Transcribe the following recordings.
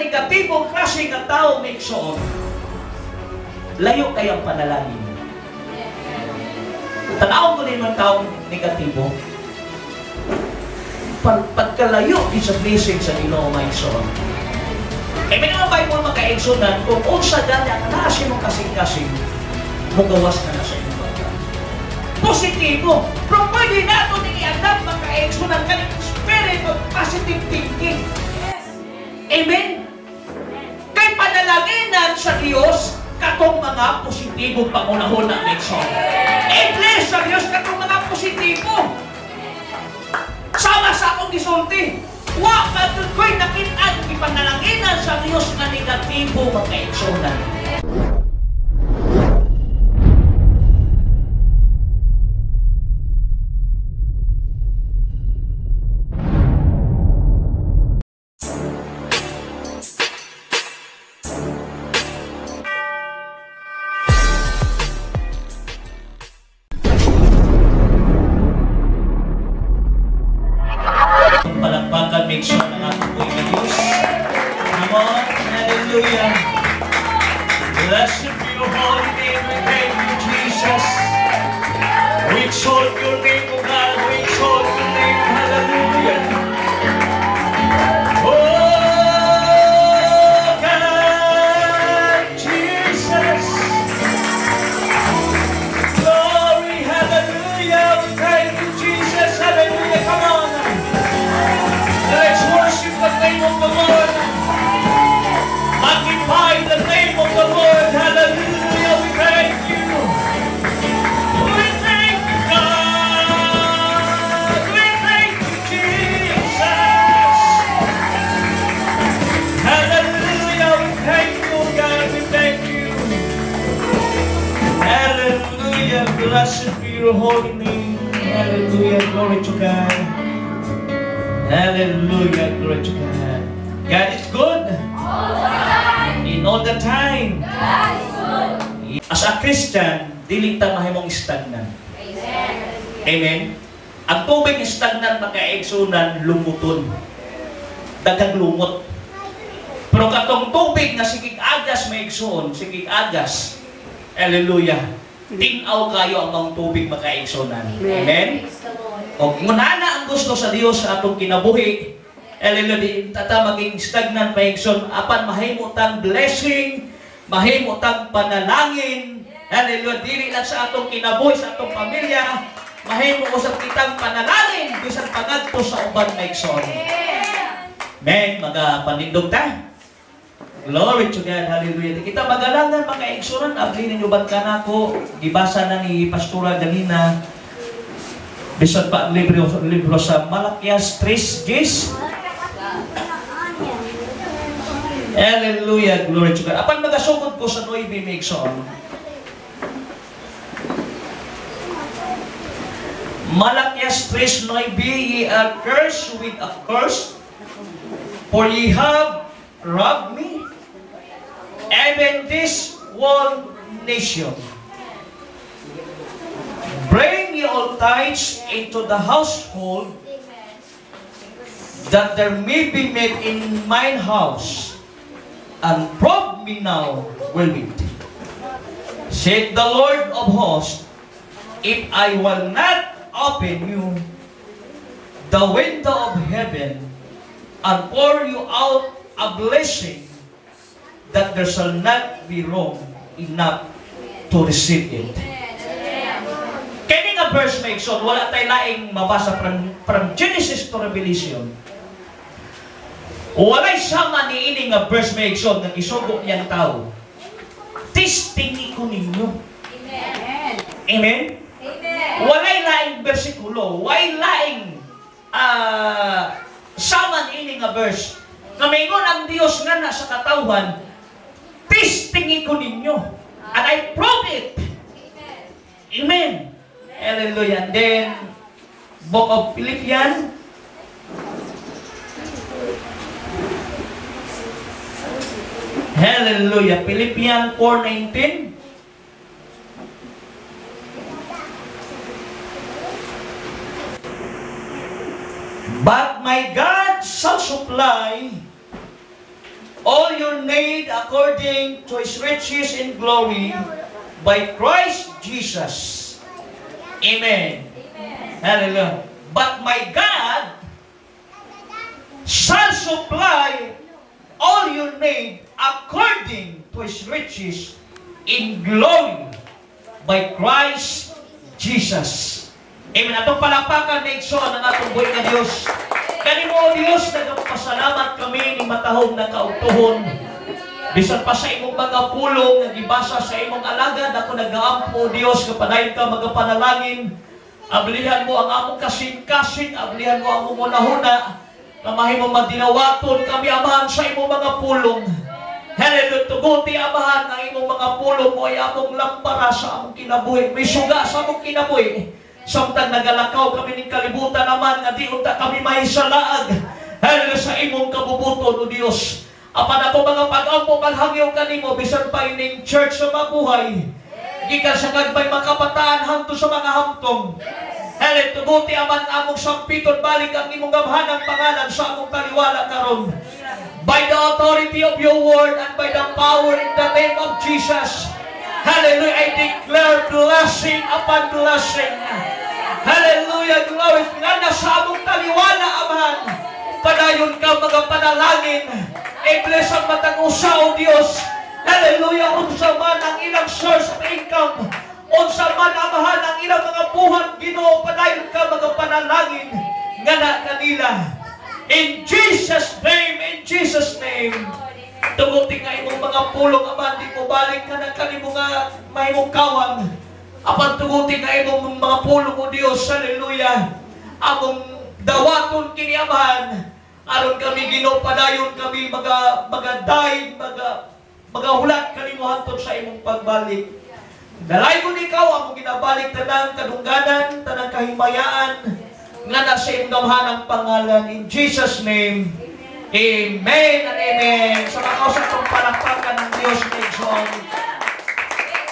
negatibong klase nga tao may igsoon, layo kayang panalangin. Tanawon ko din ang taong negatibo. Pagkalayo sa blessing sa Ginoo mga igsoon. Kaya may mga Bible makaigsunan kung unsa gani ang klase mong kasing-kasing, mugawas na na sa inyong bata. Positibo! Pero pwede nato ning i-adapt makaigsunan kaning spirit of positive thinking. Amen? Kay panalanginan sa Dios katong mga positibong pangunahon na igsoon. I-bless sa Dios katong mga positibo. Sama sa akong gisulti, wa pa ko'y nakit-an ipanalanginan sa Dios nga negatibo makaigsunan. Palakpakan, make sure na ating buhay na Diyos. Come on, hallelujah. Blessed be your holy name. We thank you, Jesus. We exalt your name, O God. We exalt your name. Hallelujah. Oh, God, Jesus. Glory, hallelujah. We thank you, Jesus. Hallelujah. Come on. Let's worship the name of the Lord. Magnify the name of the Lord. Hallelujah. We thank you. We thank you, God. We thank you, Jesus. Hallelujah. We thank you, God. We thank you. Hallelujah. Blessed be your holy name. Hallelujah. Glory to God. Hallelujah, glory to God. God is good. All the time. In all the time. God is good. As a Christian, dili ta mahimong stagnant. Amen. Amen. Ang tubig stagnant makaigsunan lumuton. Daghang lumot. Pero katong tubig nga sigig agas maigsuon, sigig agas. Hallelujah. Tin-aw kayo ang mga tubig makaigsunan. Amen. O ngunana ang gusto sa Dios sa atong kinabuhi. Hallelujah, tata maging stagnant maigsoon apan mahimo tang blessing, mahimo tang panalangin. Hallelujah, dili lang sa atong kinabuhi, sa atong pamilya, mahimo usab kitang panalangin bisan pangadto sa uban maigsoon. Amen, magapanindog ta. Glory to God, hallelujah. Di kita magalangan makaigsunan, abli ninyo ban kanako, gibasa na ni Pastora ganina. Bisan pa ang libro sa Malakias 3:10. Hallelujah, glory to God. Apan magasugod ko sa 9 maigsoon. Malakias 3:9, ye are cursed with a curse, for ye have robbed me, even this whole nation. Bring ye all tithes into the household, that there may be meat in mine house, and prove me now wherewith. Said the Lord of hosts, if I will not open you the window of heaven, and pour you out a blessing, that there shall not be room enough to receive it. Kini nga verse maigsoon, wala tay laing mabasa from Genesis to Revelation. Walay sama niini nga verse maigsoon nga gisugo niyang tao. Testing ko ninyo. Amen. Amen? Amen. Walay laing bersikulo, walay laing sama niini nga verse. Nga maingon ang Dios nga na sa katawhan, testing ko ninyo. And I prove it. Amen. Hallelujah. And then, Book of Philippians. Hallelujah. Philippians 4:19. But my God shall supply All your need according to His riches in glory by Christ Jesus. Amen. Amen. Hallelujah. But my God shall supply all your need according to His riches in glory by Christ Jesus. Amen. Atong palakpakan na igsoon ang atong buhi nga Diyos. Kanimo, O Diyos, nagpasalamat kami ni matahom na kaugtuhon. Bisan pa sa imong mga pulong nga gibasa sa imong alagad, ako nagaampo, Diyos, nga padayon ka magapanalangin. Ablihan mo ang among kasing-kasing, ablihan mo ang among hunahuna, nga mahimo madinawaton kami, Amahan, sa imong mga pulong. Hallelujah. Tuguti, Amahan, ang imong mga pulong mo ay among lampara sa among kinabuhi. May suga sa among kinabuhi. Samtang nagalakaw kami ning kalibutan naman, nga di unta kami mahisalaag. Hallelujah, sa imong kabubuton, O Diyos. Apan ako mga pag-ampo, paghangyo kanimo, bisan pa ining church sa mabuhay. Gikan sa kagbay makabataan hangtod sa mga hamtong. Hallelujah, tuguti, Aman, among sampiton balik ang imong gamhanang pangalan sa among taliwala karon. By the authority of your word and by the power in the name of Jesus. Hallelujah, I declare blessing upon blessing. Hallelujah, glory. Nga na sa among taliwala, Amahan. Padayon ka mga panalangin. I-bless ang matag usa, O Diyos. Hallelujah, unsa man ang ilang source of income. Unsa man, Amahan, ang ilang mga buhat, Ginoo, padayon ka mga panalangin nga na kanila. In Jesus' name, in Jesus' name. Tuguti nga imong mga pulong, Ama, di mo balik ka na kanimo nga mahimong kawang. Apan tuguti nga imong mga pulong, O Dios, hallelujah. Among dawaton kini, Amahan. Aron kami, Ginoo, padayon kami maga magaday, maga magahulat kanimo hantod sa imong pagbalik. Dalaygon ikaw, among ginabalik tanang kadungganan, tanang kahimayaan, nga nasa imong gamhanang pangalan. In Jesus' name, amen and amen. Sa mga sa palakpakan ng Diyos, Igsoon.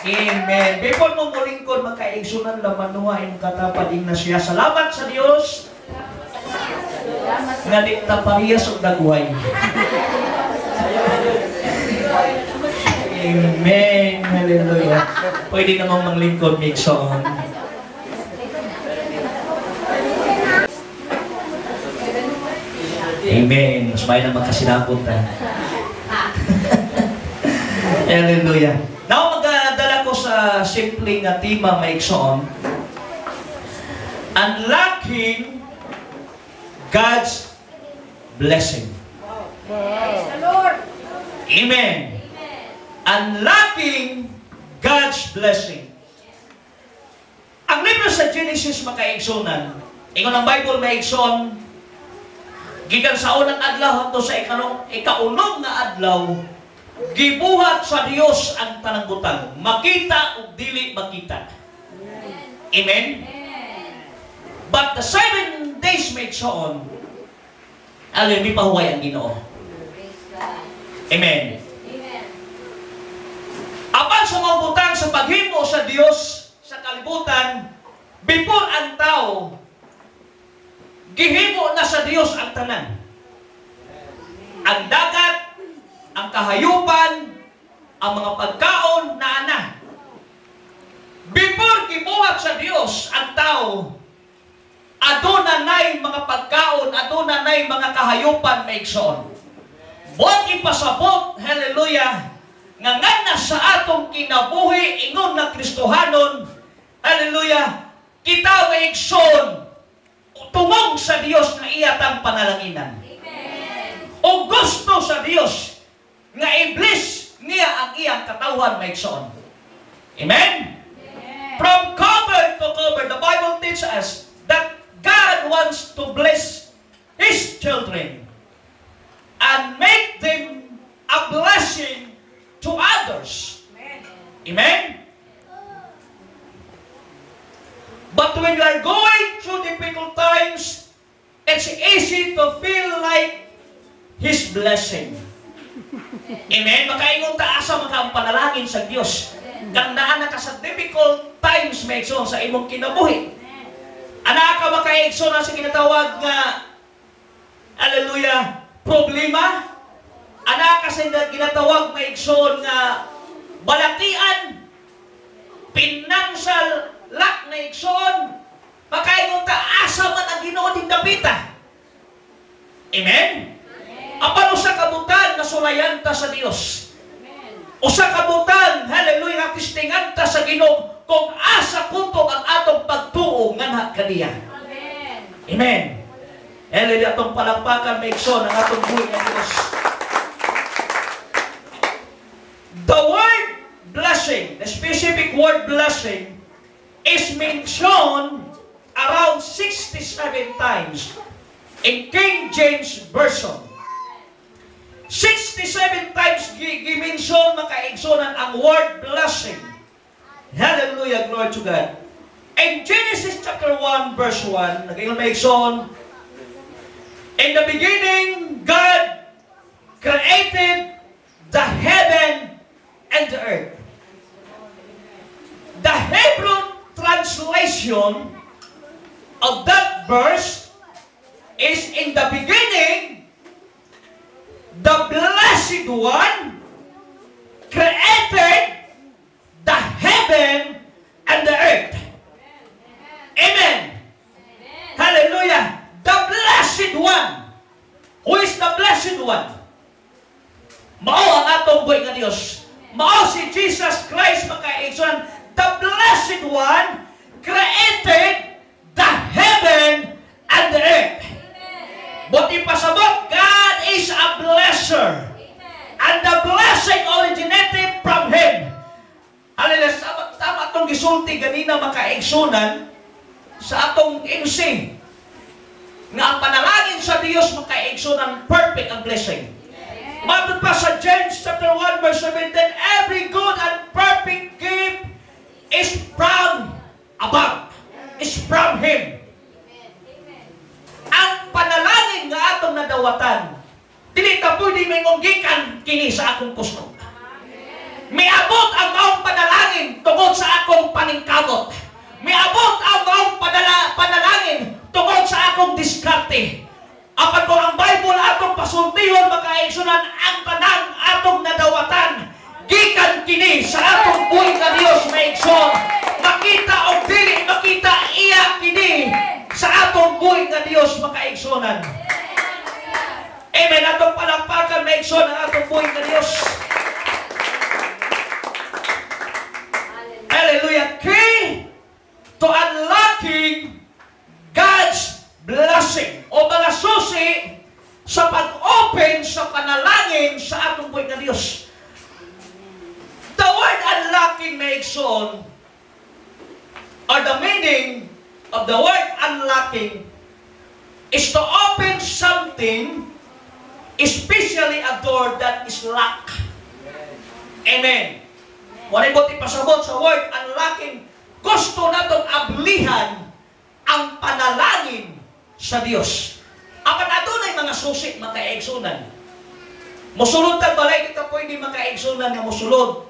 Amen. Before mo mulingkod, magkaigsunan laman nuha imong katapad na siya. Salamat sa Dios nga di ta parehas og dagway. Amen. Hallelujah. Pwede namang manglingkod, Mixon. Amen. Mas may na magkasinabot na. Hallelujah. Now, magdala ko sa simple nga tema, maigsoon. Unlocking God's blessing. Praise the Lord. Amen. Unlocking God's blessing. Ang libro sa Genesis, makaigsunan, ingon ang Bible, maigsoon, gikan sa unang adlaw hangtod sa ikaunong nga adlaw, gibuhat sa Dios ang tanang butang, makita ug dili makita. Amen. But the 7 days, maigsoon, alin mi pahuway ang Ginoo. Praise God. Amen. Amen. Apan sa mga butang sa paghimo sa Dios sa kalibutan, before ang tao, gihimo na sa Dios ang tanan. Ang dagat, ang kahayupan, ang mga pagkaon na ana. Before gibuhat sa Dios ang tao, aduna nay mga pagkaon, aduna nay mga kahayupan, maigsoon. Buot ipasabot, hallelujah, nga nga sa atong kinabuhi ingon na Kristohanon, hallelujah, kita may igsoon, tungong sa Dios nga iyatang panalanginan. Amen. O gusto sa Dios nga i-bless niya ang iyang katawhan, maigsoon. Amen? Amen. From cover to cover, the Bible teaches us that God wants to bless His children and make them a blessing to others. Amen. Amen? But when you are going through difficult times, it's easy to feel like His blessing. Amen? Makaingon ta asa maka ang panalangin sa Dios. Kang naa na ka sa difficult times, maigsoon, sa imong kinabuhi. Ana ka makaigsoon sa kinatawag nga, hallelujah, problema. Ana ka sa ginatawag, mga igsoon, nga balatian, financial lack na, igsoon, makaingon ta, "Asa man ang Ginoo ding dapita?" Amen? Apan usa ka butang, nasulayan ta sa Dios. Amen. Usa ka butang, hallelujah, testingan ta sa Ginoo kung asa kutob ang atong pagtuo nganha kaniya. Amen. Amen. Hallelujah, atong palakpakan, mga igsoon, ang atong buhi nga Dios. The word blessing, the specific word blessing, is mentioned around 67 times in King James Version. 67 times gi-mention, makaigsunan, ang word blessing. Hallelujah, glory to God. In Genesis chapter 1 verse 1, nag-ingon, mga igsoon, "In the beginning, God created the heaven and the earth." The Hebrew translation of that verse is, "In the beginning, the Blessed One created the heaven and the earth." Amen. Hallelujah. The Blessed One. Who is the Blessed One? Mao ang atong buhi nga Dios. Mao si Jesus Christ, makaigsoon. The Blessed One created the heaven and the earth. But ipasabot, God is a blesser. And the blessing originated from Him. Hallelujah. Tama, tama atong gisulti ganina, makaigsunan, sa atong MC. Nga ang panalangin sa Dios, makaigsunan, perfect ang blessing. Matod pa sa James chapter 1 verse 17, "Every good and perfect gift is from above." Is from Him. Ang panalangin nga atong nadawatan, dili ta pwede maingong gikan kini sa akong kusog. Miabot ang maong panalangin tungod sa akong paningkamot. Miabot ang maong panalangin tungod sa akong diskarte. Apan kung ang Bible atong pasultihon, makaigsunan, ang tanang atong nadawatan, gikan kini sa atong buhi nga Dios, maigsoon. Makita o dili makita, iya kini sa atong buhi nga Dios, makaigsunan. Amen. Atong palakpakan, maigsoon, ang atong buhi nga Dios. Hallelujah. Key to unlocking God's blessing o mga susi sa pag-open sa panalangin sa atong buhi nga Dios. The word unlocking, maigsoon, or the meaning of the word unlocking is to open something, especially a door that is locked. Amen. Wala mo ipasabot sa word unlocking, gusto natong ablihan ang panalangin sa Dios. Apan adunay mga susi, makaigsunan. Musulod tag balay, di ka pwede, makaigsunan, nga musulod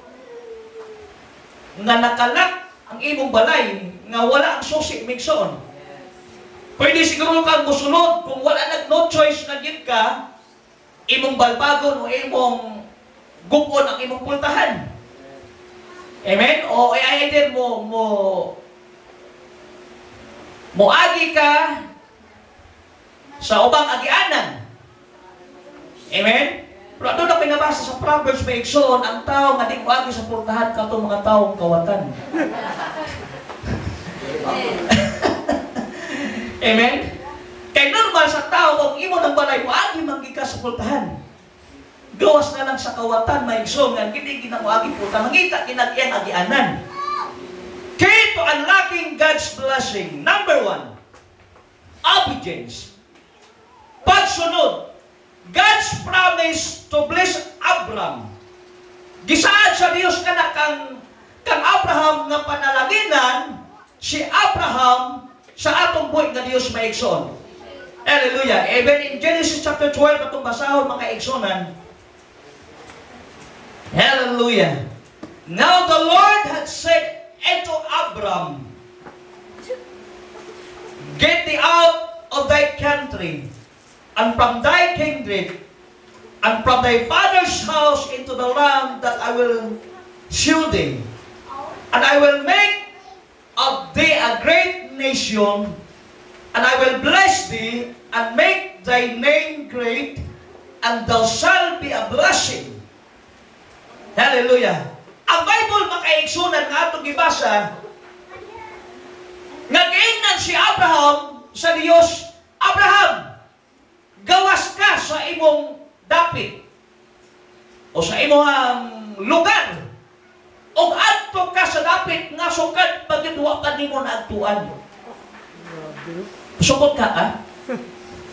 nga naka-lock ang imong balay nga wala ang susi, migsoon. Pwede siguro kang musulod kung wala nag no choice na gyud ka, imong balbagon o imong gupon ang imong pultahan. Amen? O ay either mo mo moagi ka sa ubang agianan. Amen? Pero doon na pinabasa sa Proverbs, may igsoon, ang tao nga di moagi sa pultahan katong mga taong kawatan. Amen? Kay normal sa tao, kung imo ng balay, moagi man gyud ka sa pultahan. Gawas na lang sa kawatan, may igsoon, nga hindi ginamoagi pultahan. Mangita kinagiyang agianan. Key to unlocking God's blessing. Number one, obedience. Pagsunod. God's promise to bless Abram. Gisaad sa Dios kana kang Abraham nga panalanginan si Abraham sa atong buhi nga Dios, maigsoon. Hallelujah. Even in Genesis chapter 12 atong basahon, mga igsonan. Hallelujah. "Now the Lord had said unto Abram, 'Get thee out of thy country and from thy kindred And from thy father's house into the land that I will shew thee. And I will make of thee a great nation, and I will bless thee, and make thy name great, and thou shalt be a blessing." Hallelujah. Ang Bible, makaigsunan, nga atong gibasa, nga giingnan si Abraham sa Dios, "Abraham, gawas ka sa imong dapit o sa imong lugar o adto ka sa dapit nga sukad pa gyud wa pa nimo naadtuan." Grabe. Sukot ka, ah?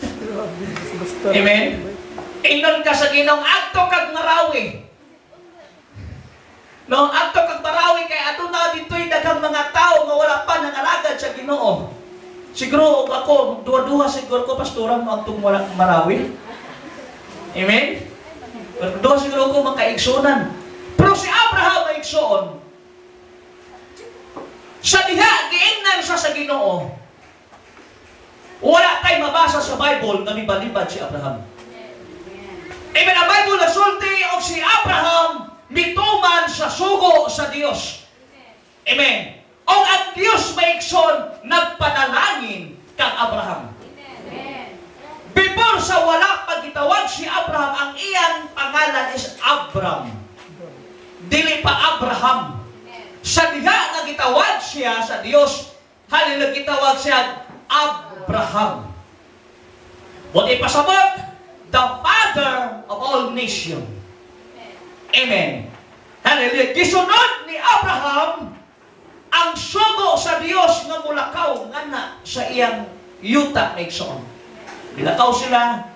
Grabe. Basta. Amen? Ingnon ka sa Ginoong, adto kag Marawi. No, adto kag Marawi kay aduna dito'y daghang mga tao nga wala pa nangalagad sa Ginoo. Siguro og ako, duha-duha siguro ko, pastora, mo adtong wala Marawi. Amen? Pero duha siguro ko makaigsunan. Pero si Abraham ay igsuon. Sa diha giingnan siya sa Ginoo. Wala tay mabasa sa Bible nga mibalibad si Abraham. Amen. Ang Bible nasulti og si Abraham mituman sa sugo sa Dios. Amen. Og ang Dios, maigsoon, nagpanalangin kang Abraham. Before sa wala pagitawag si Abraham, ang iyang pangalan is Abram. Dili pa Abraham. Sa diha nga gitawag siya sa Dios, hallelujah, gitawag siya Abraham. What ipasabot? The father of all nation. Amen. Hallelujah. Gisunod ni Abraham ang sugo sa Dios nga mulakaw nga na sa iyang yuta, maigsoon. Milakaw sila.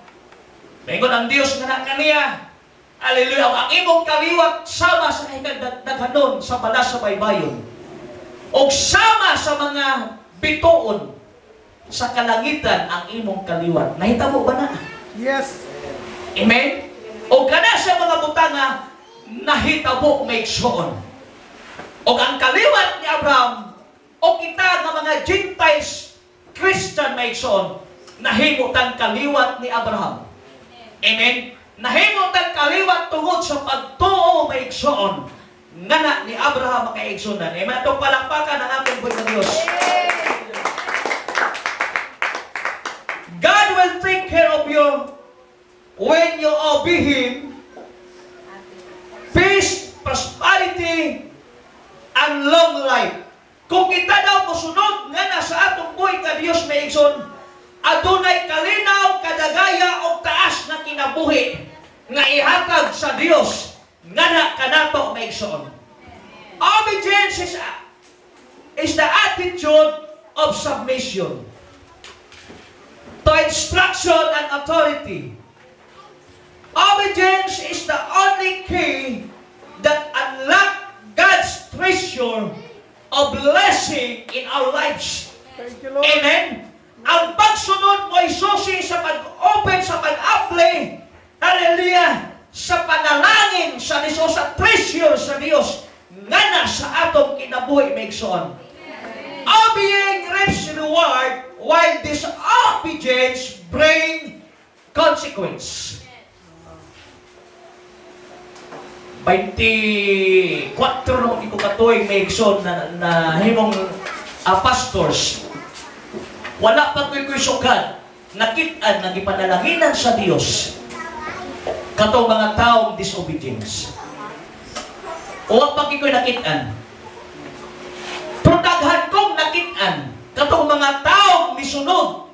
Maingon ang Dios nga na kaniya, hallelujah, ang imong kaliwat sama sa daghanon sa balas sa baybayon. Og sama sa mga bituon sa kalangitan ang imong kaliwat. Nahitabo ba na? Yes. Amen? O kana sa mga butanga nahitabo, maigsoon. O ang kaliwat ni Abraham o kita nga mga Gentiles Christian, maigsoon, nahimo tang kaliwat ni Abraham. Amen? Nahimo tang kaliwat tungod sa pagtuo, maigsoon, ngana ni Abraham, makaigsunan. Amen? Atong palakpakan ang atong buhay na Dios. God will take care of you when you obey Him. Peace, prosperity, and long life. Kung kita daw mosunod nga na sa atong buhay ka Dios, maigsoon, adunay kalinaw, kadagaya og taas na kinabuhi nga ihatag sa Dios nga na kanato, maigsoon. Obedience is the attitude of submission to instruction and authority. Obedience is the only key that unlock God's treasure of blessing in our lives. Thank you, Lord. Amen? Ang pagsunod mo ay susi sa pag-open, sa pag-apply, hallelujah, sa panalangin sa Diyos, sa treasure sa Diyos, nga na sa atong kinabuhi, maigsoon. Obeying reaps reward while disobedience bring consequence. 24 no ko katuig, maigsoon, na himong pastors. Wala pa ko'y sukad nakit-an nga gipanalanginan sa Dios katong mga taong disobedience. Wa pa ko'y nakit-an. Pero daghan kong nakit-an katong mga taong misunod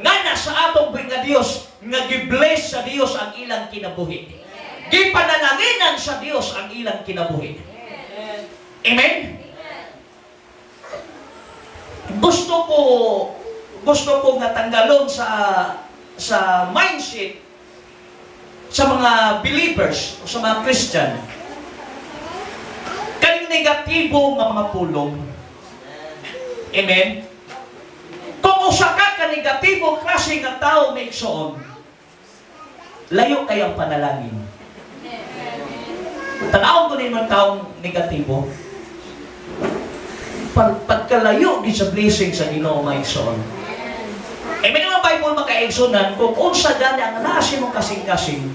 nga na sa atong buhi nga Dios nga gi-bless sa Dios ang ilang kinabuhi. Gipanalanginan sa Dios ang ilang kinabuhi. Amen? Gusto ko nga tanggalon sa mindset sa mga believers o sa mga Christian kaning negatibo nga mga pulong. Amen? Kung usa ka ka negatibo klase nga tao, maigsoon, layo kayo ang panalangin. Tanawon ko ni mga taong negatibo. Pagkalayo di sa blessing sa Ginoo, maigsoon. Amen? Ang Bible, makaigsunan, kung unsa gani ang nasa imong kasing-kasing,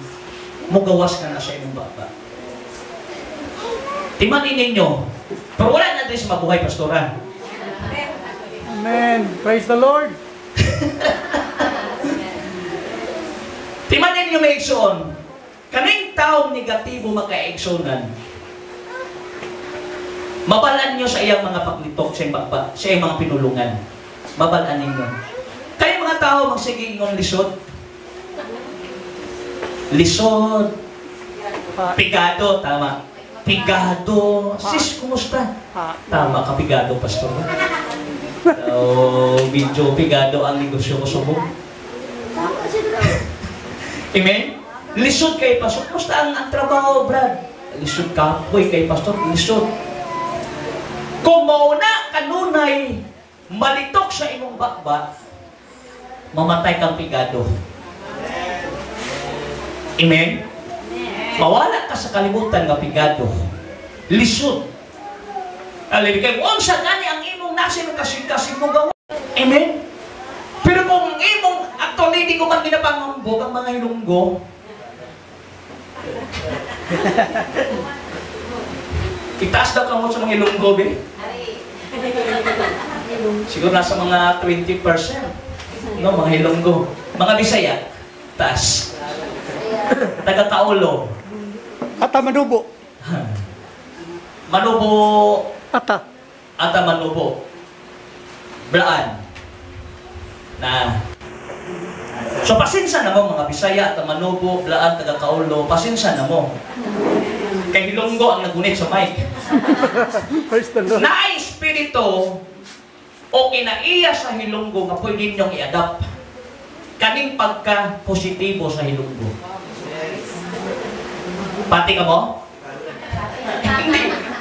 Mugawas ka na sa imong baba. Timanin ninyo. Pero wala na din sa mabuhay, pastora. Amen. Praise the Lord. Timanin ninyo may igsoon. Kaning taong negatibo makaigsunan, mabalaan nyo sa iyang mga paglitok, sa iyang baba, sa iyang mga pinulungan. Mabalaan ninyo. Kaya mga tao magsige ingon lisod. Lisod. Pigado, tama. Pigado. Sis, kumusta? Tama ka, pigado, pastor. So, medyo pigado ang negosyo ko subong. Amen? Lisod kay pastor. Kumusta ang trabaho, Brad? Lisod kapoy kay pastor. Lisod. Kung mauna kanunay malitok sa imong bakba, mamatay kang pigado. Amen? Mawala ka sa kalibutan nga pigado. Lisod. Alin kay unsa gani ang imong nasi ng kasing-kasing mo gawa. Amen? Pero kung imong actually di ko man ginapangambog ang mga Ilonggo. Itaas daw kamot sa mga Ilonggo, be. Siguro nasa mga 20%. No, mga Ilonggo. Mga Bisaya, taas. Taga-Kaulo. Ata Manubo. Manubo. Ata. Ata Manubo. Blaan. Na. So pasensya na mo mga Bisaya, Ata Manubo, Blaan, taga-Kaulo, pasensya na mo. Kay Ilonggo ang nagunit sa mic. Praise the Lord. Naay espiritu o kinaiya sa Hilonggo nga pwede ninyong i-adapt. Kaning pagka-positibo sa Hilonggo. Pati ka mo?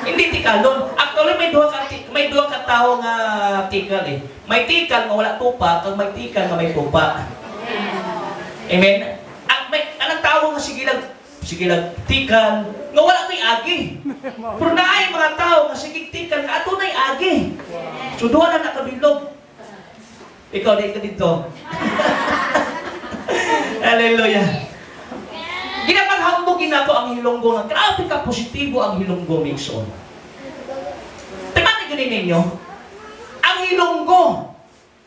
Hindi tikalon. Actually may duha ka tawo nga tikal eh. May tikal nga wala tupa, kag may tikal nga may tupa. Amen. Ang may anang tawo nga sige lang tikal nga wala may agi. Pero naay mga tao nga sige tikal nga adunay agi. So duha na nakabilog. Ikaw di ka dito. Hallelujah. Ginapanghambog ginako ang Hilonggo nga grabe ka positibo ang Hilonggo Mixon. Timan ni ninyo. Ang Hilonggo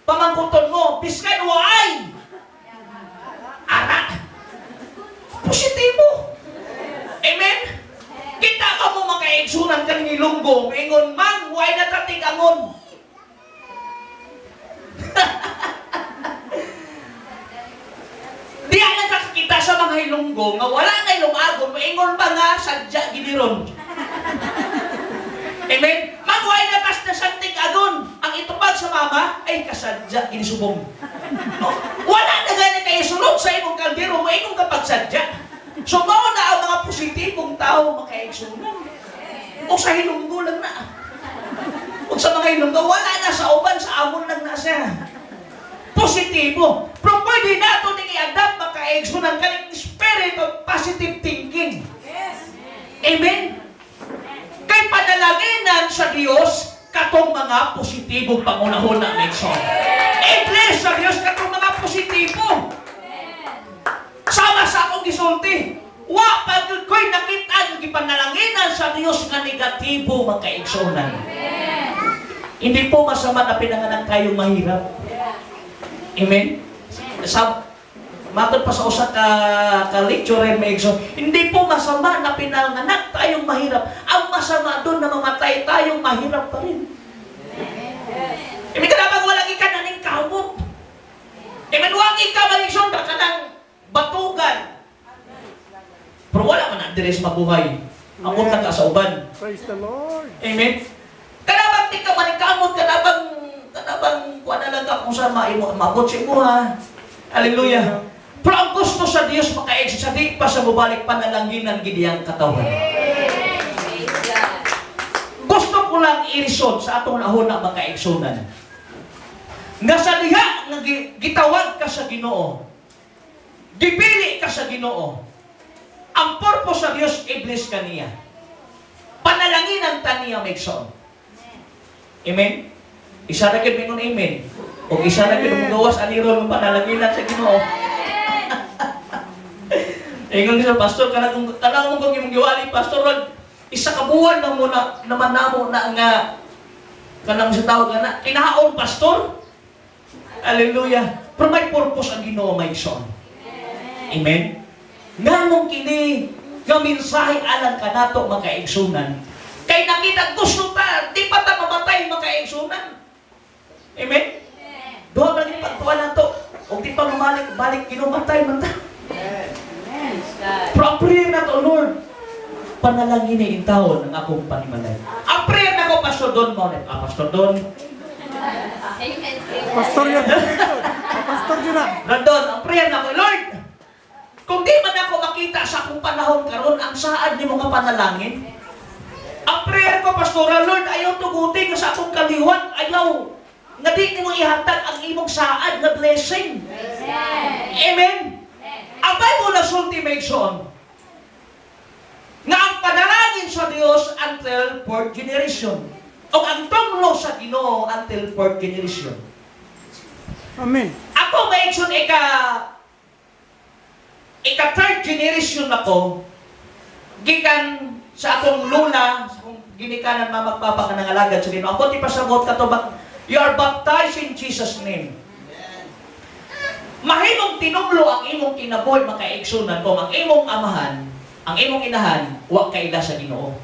pamangkuton mo biskan waay ara positibo. Amen. Kita ka mo makaigsunan kaning Hilonggo ingon man waay natatig angon. Di ay nakakita sa mga Ilonggo nga wala na ilungagon, maingon pa nga sadya giniron. Amen? Magway na tas na santig agon. Ang itupag sa mama ay kasadya ginisubong. No? Wala na gani kay sulod sa imong kaldero, maingon kapag sadya. So mao na ang mga positibong tao makaigsunan. O sa Hilonggo lang na. O sa mga Ilonggo, wala na sa uban, sa amon lang na siya. Positibo. Pero pwede nato ning i-adapt makaigsunan kaning spirit of positive thinking. Yes. Amen? Kay panalanginan sa Dios katong mga positibong pangunahon na minsan. I-bless sa Dios katong mga positibo. Sama sa akong gisulti. Wa pa gyud ko'y nakita nga gipanalanginan sa Dios nga negatibo makaigsunan. Hindi po masama na pinanganak tayong mahirap. Amen? Sa matod pa sa usa ka lecturer may igsoon, hindi po masama na pinanganak tayong mahirap. Ang masama doon na mamatay tayong mahirap pa rin. Amen? Kanabang wala ka na ning kamot. Amen? Wagi ka man igsoon baka nang batugan. Pero wala man ang diri sa mabuhay. Amot lang ka sa uban. Praise the Lord. Amen? Kanabang di ka manikamot, kanabang kuha na lang ka kung saan maabot sa imo ha. Hallelujah. Pero ang gusto sa Dios maka-exit sa di pa sa mubalik panalanginan gid ang katawan. Gusto ko lang i-resolve sa atong nahuna makaigsunan. Nga sa diha nga gitawag ka sa Ginoo. Gipili ka sa Ginoo. Ang purpose sa Dios i-bless ka niya. Panalanginan ta niya maigsoon. Amen? Isa na gyud mingon amen. O isa na gyud mogawas aniron mo panalanginan sa Ginoo. Ingon siya, "Pastor, kana kung tanaw mo kung imong giwali, Pastor, wag isa ka buwan na mo na naman namo na nga kanang sa tawag nga na kinaon, Pastor." Hallelujah. Pero may purpose ang Ginoo, may igsoon. Amen. Nganong kini nga mensahe alang kanato, mga kaigsunan? Kay nakita gusto ta, di pa ta mamatay, mga kaigsunan. Amen. Duha pa lagi pagtuwa nato. Og di pa mamalik balik Ginoo, matay man ta. Praise God. Pero ang prayer nato, "Lord, panalangin ni intawon ang akong panimalay." Ang prayer nako, Pastor Don, mao ni, Pastor Don, Amen. Pastor yun. Pastor yun na. Randon, ang prayer nako, "Lord, kung di man ako makita sa akong panahon karon ang saad nimo nga panalangin." Ang prayer ko, Pastora, "Lord, ayaw tuguti nga sa akong kaliwat, ayaw nga di nimo ihatag ang imong saad nga blessing." Praise God. Amen. Ang Bible na sulti, may igsoon, nga ang panalangin sa Dios until fourth generation. O ang tunglo sa Ginoo until fourth generation. Amen. Ako, may igsoon, ika third generation ako gikan sa akong lula, sa akong ginikanan, mama, papa nga nangalagad sa Ginoo. Ako ti pasabot kato ba, you are baptized in Jesus' name. Mahimong tinunglo ang imong kinabuhi, makaigsunan, kung ang imong amahan, ang imong inahan, wa kaila sa Ginoo.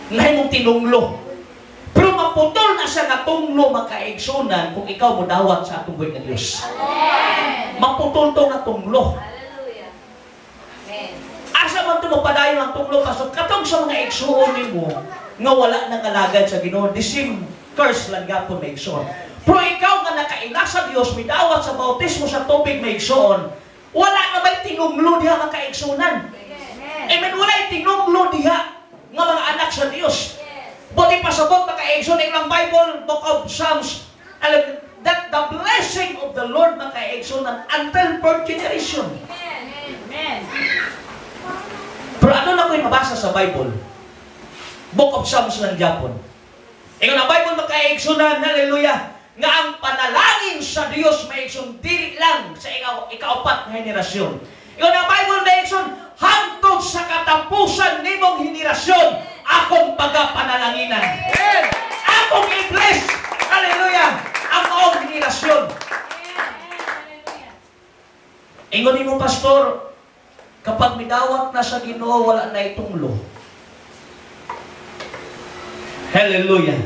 Mahimong tinunglo. Pero maputol na siya nga tunglo, makaigsunan, kung ikaw mo dawat sa atong buhi nga Dios. Maputol to nga tunglo. Hallelujah. Amen. Asa man to mapadayon ang tunglo kaso katong sa mga igsuon nimo nga wala nang alagad sa Ginoo, the same curse lang gapon, may igsuon. Pero ikaw nga nakaila sa Dios, midawat sa bautismo sa tubig, may igsuon, wala na may tinunglo diha nga kaigsunan. Amen, wala tinunglo diha nga mga anak sa Dios. Buti pasabot, makaigsoon, ang Bible, Book of Psalms, alam, that the blessing of the Lord, makaigsunan, until fourth generation. Amen. Pero ano na ko'y mabasa sa Bible? Book of Psalms lang Japon. Ingon ang Bible, makaigsunan, hallelujah, nga ang panalangin sa Dios, may igsoon, dili lang sa ikaapat nga henerasyon. Ingon ang Bible, may igsoon, hangtod sa katapusan nimong henerasyon, akong pagapanalanginan. Akong i-bless, hallelujah, ang maong henerasyon. Ingon nimo, "Pastor, kapag midawat na sa Ginoo, wala na itunglo." Hallelujah.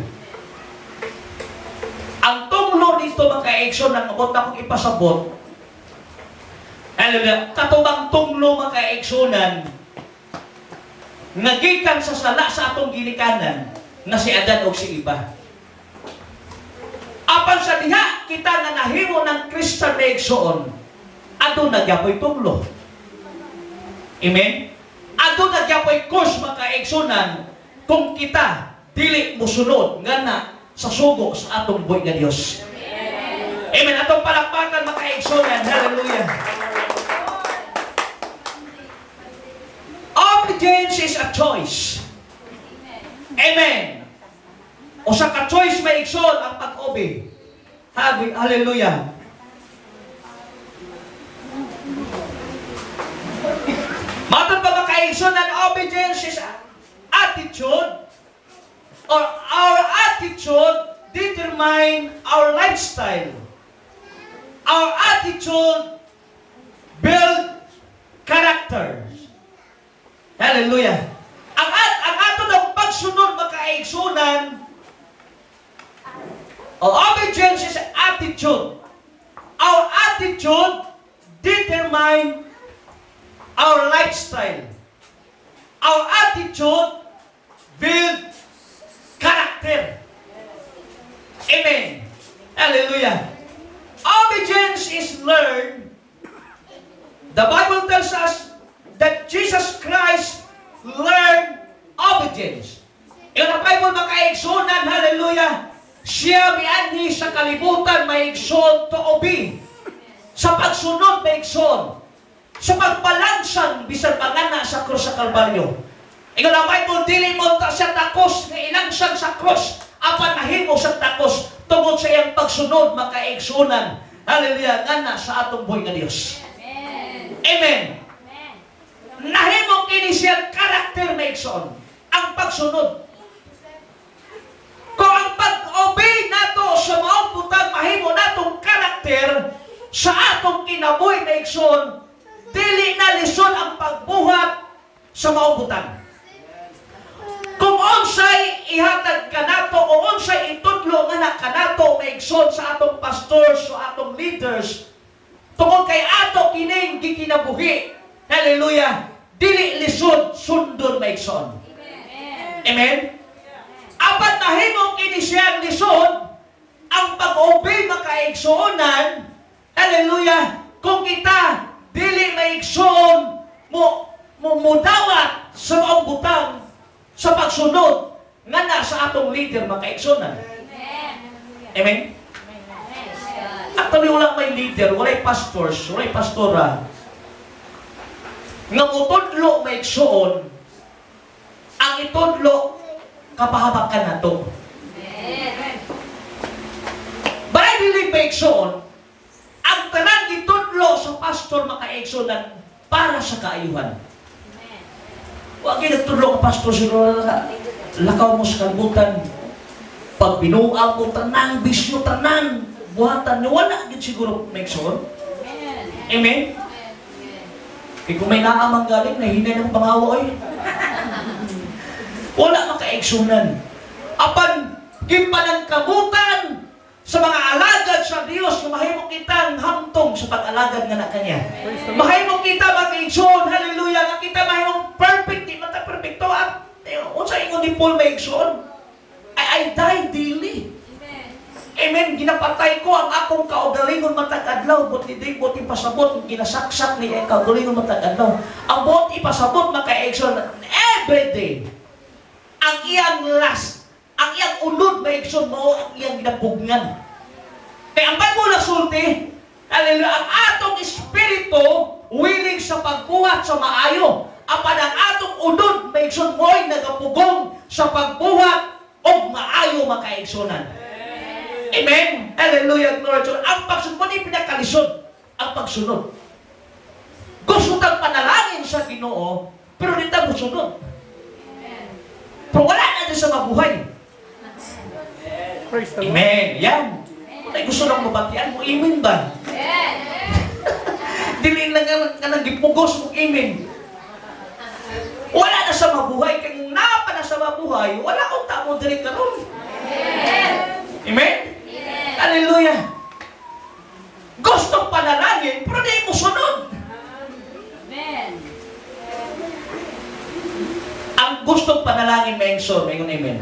Ang tunglo dito, mga kaigsoon, ang abot akong ipasabot. Hallelujah. Katubang tunglo, mga kaigsunan, nga gikan sa sala sa atong ginikanan na si Adan o si Eva. Apan sa diha kita nga nahimo ng Christian na igsoon, aduna gyapoy tunglo. Amen? Aduna gyapoy curse, mga kaigsunan, kung kita dili musunod nga na sa sugo sa atong buhi nga Dios. Amen. Atong palakpakan, mga kaigsunan. Hallelujah. Obedience is a choice. Amen. O sa ka-choice, may igsoon, ang pag-obey. Hallelujah. Matod pa, mga kaigsoon, ang obedience is attitude or our attitude determine our lifestyle. Our attitude build character. Hallelujah. Ang ato ng pagsunod, makaigsunan, o obedience is attitude. Our attitude determine our lifestyle. Our attitude build character. Amen. Hallelujah. Obedience is learned. The Bible tells us that Jesus Christ learned obedience. Yung ang Bible, makaigsunan, hallelujah, siya mianhi sa kalibutan, may igsoon, to obey. Sa pagsunod, may igsoon. Sa pagpalansang, bisan pangana sa krus sa Kalbaryo. Ingon ang Bible, dili mo ta siya takos nga ilangsang sa krus, apan nahimo sa takos tungod sa iyang pagsunod, makaigsunan. Hallelujah, ngana sa atong buhi nga Dios. Amen. Amen. Nahimo kini siyang karakter na, igsoon. Ang pagsunod. Kung ang pag-obey nato sa maong butang mahimo natong karakter sa atong kinabuhi na, igsoon, dili na lisod ang pagbuhat sa maong butang. Kung unsay ihatag kanato o unsay itudlo nga na kanato, mga igsoon, sa atong pastors o atong leaders, tungod kay ato kining gikinabuhi, hallelujah, dili lisod sundon, mga igsoon. Amen? Apan nahimo kini siyang lisod ang pag-obey, makaigsuonan, hallelujah, kung kita dili maigsoon mo mo mudawat sa maong butang sa pagsunod nga na sa atong leader, makaigsuonan. Amen? Actually, wala may leader, walay pastors, walay pastora nga mutudlo, maigsoon, ang itudlo kapahabakan nato. But I believe, maigsoon, ang tanan gitudlo sa pastor, makaigsuonan, para sa kaayuhan. Wa ginatudlo ang pastor siguro na lakaw mo sa kalibutan, pag binuang mo tanang bisyo, tanan buhatan niyo, wala gid siguro, maigsoon. Amen? Kaya kung may naamang galing, nahinay ng pangawa oy. Wala makaigsunan. Apan gipanangkamutan sa mga alagad sa Dios nga mahimo kitang hamtong sa pag-alagad nga na kanya. Praise the Lord. Mahimo kita, makaigsoon, hallelujah, nga kita mahimong perfect, di man ta perfecto at unsa ingon ni Paul, maigsoon? I die daily. Amen. Ginapatay ko ang akong kaugalingon matag adlaw. But di buot ipasabot, ginasaksak ni ang kaugalingon matag adlaw. Ang buot ipasabot, makaigsoon, every day. Ang iyang last, ang iyang unod, maigsoon, mao ang iyang ginapugngan. Kaya ang Bible nasulti, hallelujah, ang atong espiritu willing sa pagbuhat sa maayo. Apan ang atong unod, maigsoon, mo'y nagapugong sa pagbuhat og maayo, makaigsunan. Amen. Hallelujah. Glory to God. Ang pagsunod mo ni pinakalisod. Ang pagsunod. Gusto kang panalangin sa Ginoo, pero di ta mosunod. Pero wala na din sa mabuhay. Praise the Lord. Amen. Yan. Kung tayo gusto lang mabatian mo, amen ba? Dili lang nga nang gipugos mo, amen. Wala na sa mabuhay. Kaya kung napa na sa mabuhay, wala kong tamo diri karon. Amen? Hallelujah. Gustong panalangin, pero di mo sunod. Ang gustong panalangin, may so, may amen.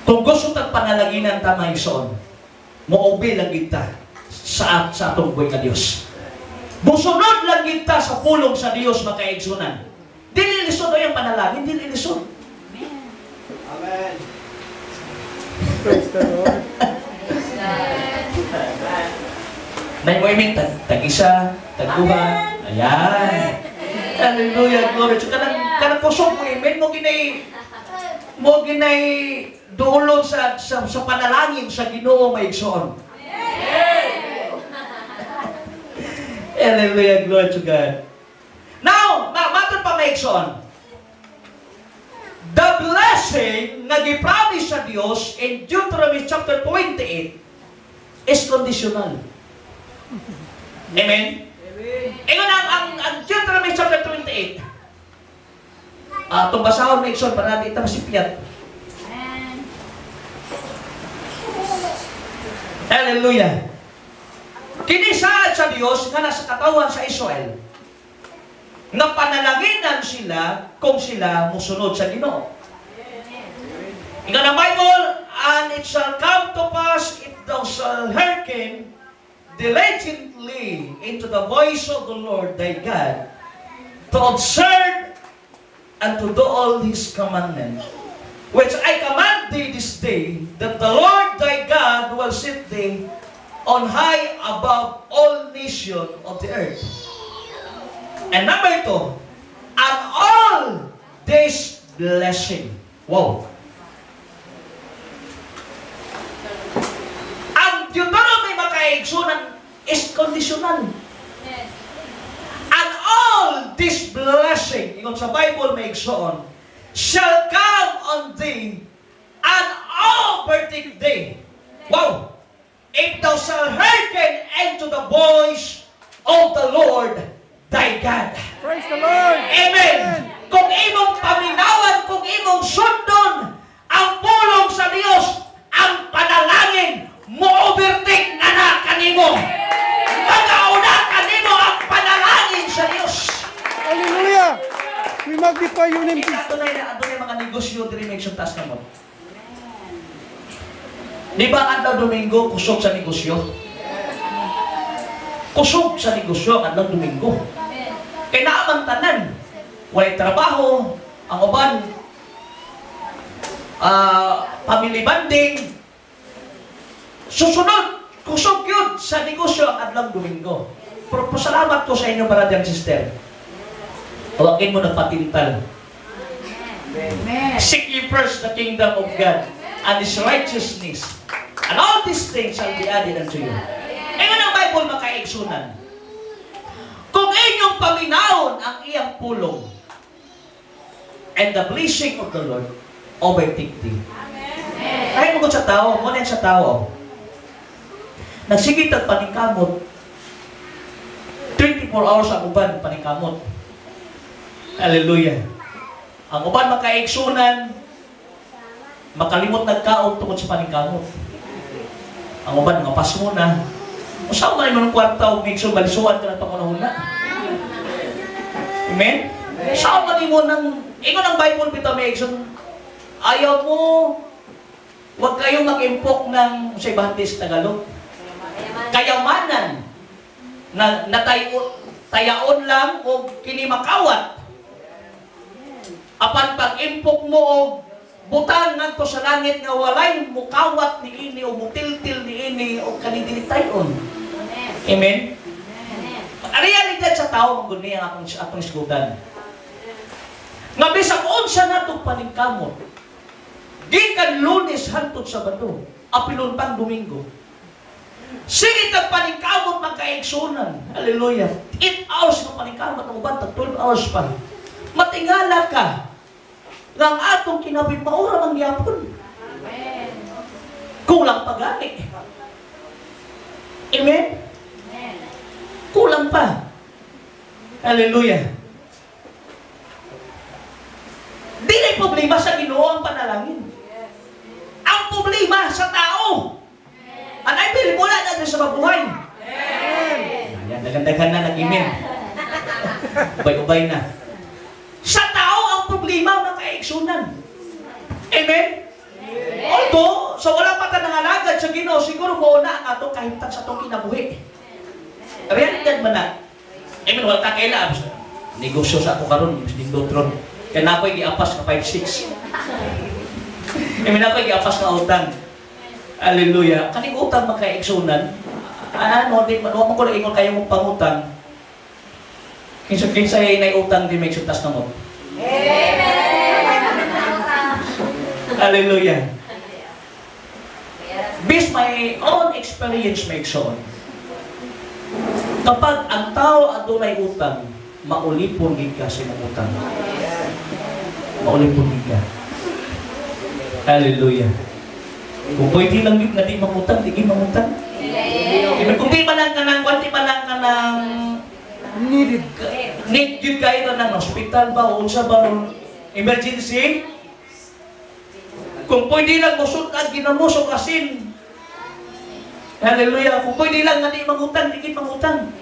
Kung gusto tag panalanginan ta, maigsoon, mo-obey lang kita sa atong buhay nga Dios. Musunod lang kita sa pulong sa Dios, makaigsunan. Dili lisod ang panalangin, dili lisod. Amen. Praise the Lord. Nay mo amen, tag isa, tag duha. Ayan. Hallelujah, glory. So kanang kusog mo amen mo ginay duolon sa panalangin sa Ginoo, maigsoon. Hallelujah, glory to God. Now, matod pa, maigsoon. The blessing nga gi-promise sa Dios in Deuteronomy chapter 28 is conditional. Amen? Ingon ang Deuteronomy chapter 28. Itong basahon, maigsoon, para natin ito masipyat. Hallelujah. Kinisaad sa Dios nga nasa katawan sa Israel nga panalanginan sila kung sila musunod sa Ginoo. Ingon ang Bible, "And it shall come to pass if thou shalt hearken diligently into the voice of the Lord thy God, to observe and to do all His commandments, which I command thee this day, that the Lord thy God will set thee on high above all nations of the earth." And number two, and all this blessing. Wow. Ang Deuteronomy, makaigsunan, is conditional. And all this blessing, ingon sa Bible, mga igsoon, shall come on thee and overtake thee. Wow! If thou shalt hearken unto the voice of the Lord thy God. Praise the Lord. Amen! Kung imong paminawan, kung imong sundon ang pulong sa Dios, ang panalangin mo overtake na na kanimo. Magauna kanimo ang panalangin sa Dios. Hallelujah. We magnify your name, Jesus. Adunay mga negosyo diri, may taas kamot. Di ba ang adlaw Domingo kusog sa negosyo? Kusog sa negosyo ang adlaw Domingo. Kay naa man tanan. Walay trabaho, ang uban family bonding. Susunod, kusog yun sa negosyo ang adlaw Domingo. Pero pasalamat ko sa inyo, brother and sister. Hawakin mo na patintal. Amen. Seek ye first the kingdom of God and His righteousness, and all these things shall be added unto you. Ingon ang Bible, mga kaigsunan, kung inyong paminawon ang iyang pulong, and the blessing of the Lord overtake thee. Kahit mo sa tao, mo na sa tao. Nagsige tag paningkamot, 24 hours ang uban paningkamot. Hallelujah. Ang uban, makaigsunan, makalimot nagkaon tungod sa paningkamot. Ang uban nga pasmo na. Usa man imong kwarta og migsun balisuan ka na pangunahuna. Amen? Sa man imo nang ingon ang Bible bitaw, may igsoon, ayaw mo, wag kayong mag-impok ng sa ibahantis Tagalog. Kayamanan na natayo tayaon lang o kini makawat. Apan pag-impok mo og butang ngadto sa langit nga walay mukawat niini o mutiltil niini o kani dili tayon. Amen. Ang realidad sa tao man gud ni ang akong isgutan. Nga bisag unsa natong paningkamot, gikan Lunes hantod Sabado, apilon pang Domingo. Sige tag paningkamot, magkaigsunan. Hallelujah. 8 hours nga paningkamot ang uban, tag 12 hours pa. Matingala ka nga ang atong kinabuhi maura man gyapon. Kulang pa gani. Amen? Kulang pa. Hallelujah. Dili problema sa Ginoo ang panalangin. Ang problema sa tao. And I believe wala na sa mabuhay. Ayan, daghan-daghan na nag-amen. Ubay-ubay na. Sa tao ang problema, mga kaigsunan. Amen? Although, sa wala pa ta nangalagad sa Ginoo, siguro mo na ang atong kahimtang sa atong kinabuhi. Realidad man na. Amen, wala ta kaila. Negosyo sa ako karon, nindotron. Kaya na ako'y giapas nga 5-6. Amen, ako'y giapas nga utang. Hallelujah. Kaning utang, mga kaigsunan, ano, di, wa man ko na ingon kayo mong pangutang. Kinsa kinsa nay utang di may taas kamot. Hallelujah. Based my own experience, may igsoon. Kapag ang tao adunay utang, maulipon gid ka sa imong utang. Maulipon gid ka. Hallelujah. Kung pwede lang gid na di mangutang, di gid mangutang. Amen. Kung di man lang kanang, kung di man lang kanang Needed. Need gyud kayo ng hospital ba o unsa ba ron, emergency. Kung pwede lang musud-ag ginamos og asin. Hallelujah. Kung pwede lang nga di mangutang, di gid mangutang.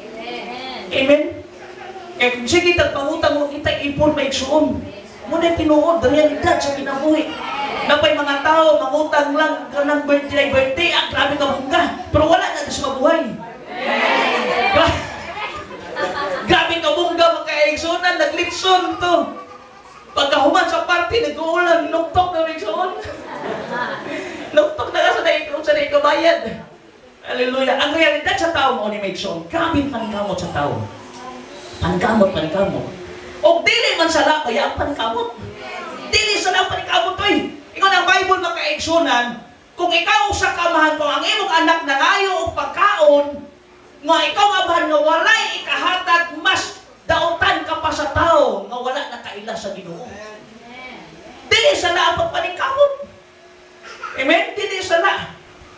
Amen. Kaya kung sige tag pangutang mo kita ipon, maigsuon. Mo na tinuod realidad sa kinabuhi. Napay mga tao mangutang lang kanang birthday birthday, ang grabe ka bongga. Pero wala na sa mabuhay. Grabe ka bongga, makaigsunan, naglitson to. Pagkahuman sa party, nag-uulan, nuktok na igsuon. Nuktok na ka sa naikabayad. Hallelujah. Ang realidad sa tao mo ni may igsuon, grabe paningkamot sa tao. Paningkamot, paningkamot. O dili man sala kaya ang paningkamot. Dili sala ang paningkamot oy. Ingon ang Bible, makaigsunan, kung ikaw sa kamahan, kung ang imong anak nangayo og pagkaon, Nga ikaw amahan nga walay ikahatag, mas dautan ka pa sa tao nga wala nakaila sa Ginoo. Dili sala ang pagpaningkamot. Amen? Dili sala.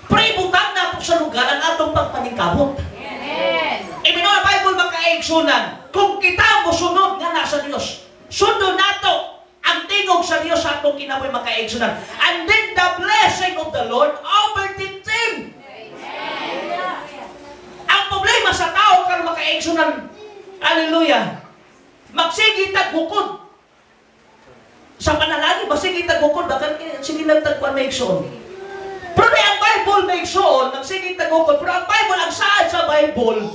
Pero ibutang na po sa lugar ang atong pagpaningkamot. Amen. Amen. Ang Bible makaigsunan, kung kita mosunod nga nasa Dios, sundon nato ang tingog sa Dios sa atong kinabuhi, makaigsunan. And then the blessing of the Lord overtake them. Ang problema sa tao karon, makaigsunan, hallelujah, magsige tag bukod. Sa panalangin, masige tag bukod, baka sige lang tag kuan, maigsoon. Pero di ang Bible, maigsoon, nagsige tag bukod. Pero ang Bible, ang saad sa Bible,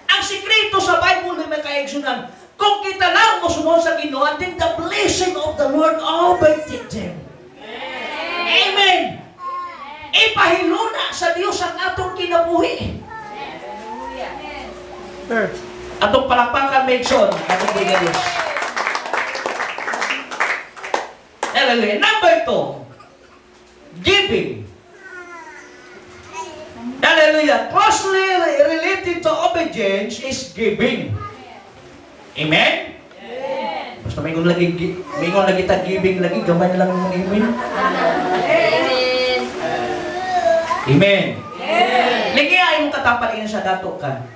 ang sikreto sa Bible na may kaigsunan, kung kita lang mosunod sa Ginoo, and then the blessing of the Lord overtake them. Amen. Ipahiluna sa Dios ang atong kinabuhi. Sir. Atong palakpakan, maigsoon, atong buhi Diyos. Hallelujah. Number 2, giving. Hallelujah. Closely related to obedience is giving. Amen? Basta may lagi ta giving lagi, gamay na lang mong amen. Amen. Amen. Lagi ay imong katapal ina sa "Dato ka."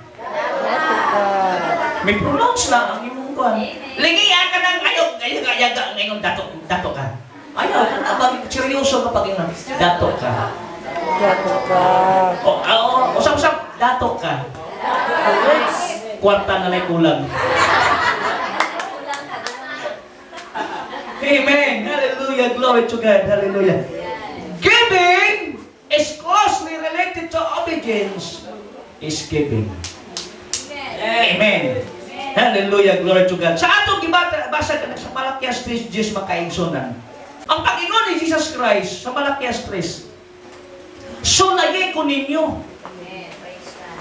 May pronounce lang ang imong kuan. Lagi ka nang ayaw ayaw ayaw ngayon "Dato, dato ka." Ayaw, abang seryoso ka pag ingon, "Dato ka." Dato ka. O, oh, usap-usap, "Dato ka." Kwarta na lang kulang. Amen. Hallelujah. Glory to God. Hallelujah. Giving is closely related to obedience is giving. Amen. Hallelujah. Glory to God. Sa atong gibata, basa ka sa Malakias 3, Diyos makaigsunan. Ang pag-ingon ni Jesus Christ sa Malakias 3, "Sulayi ko ninyo." Amen. Praise God.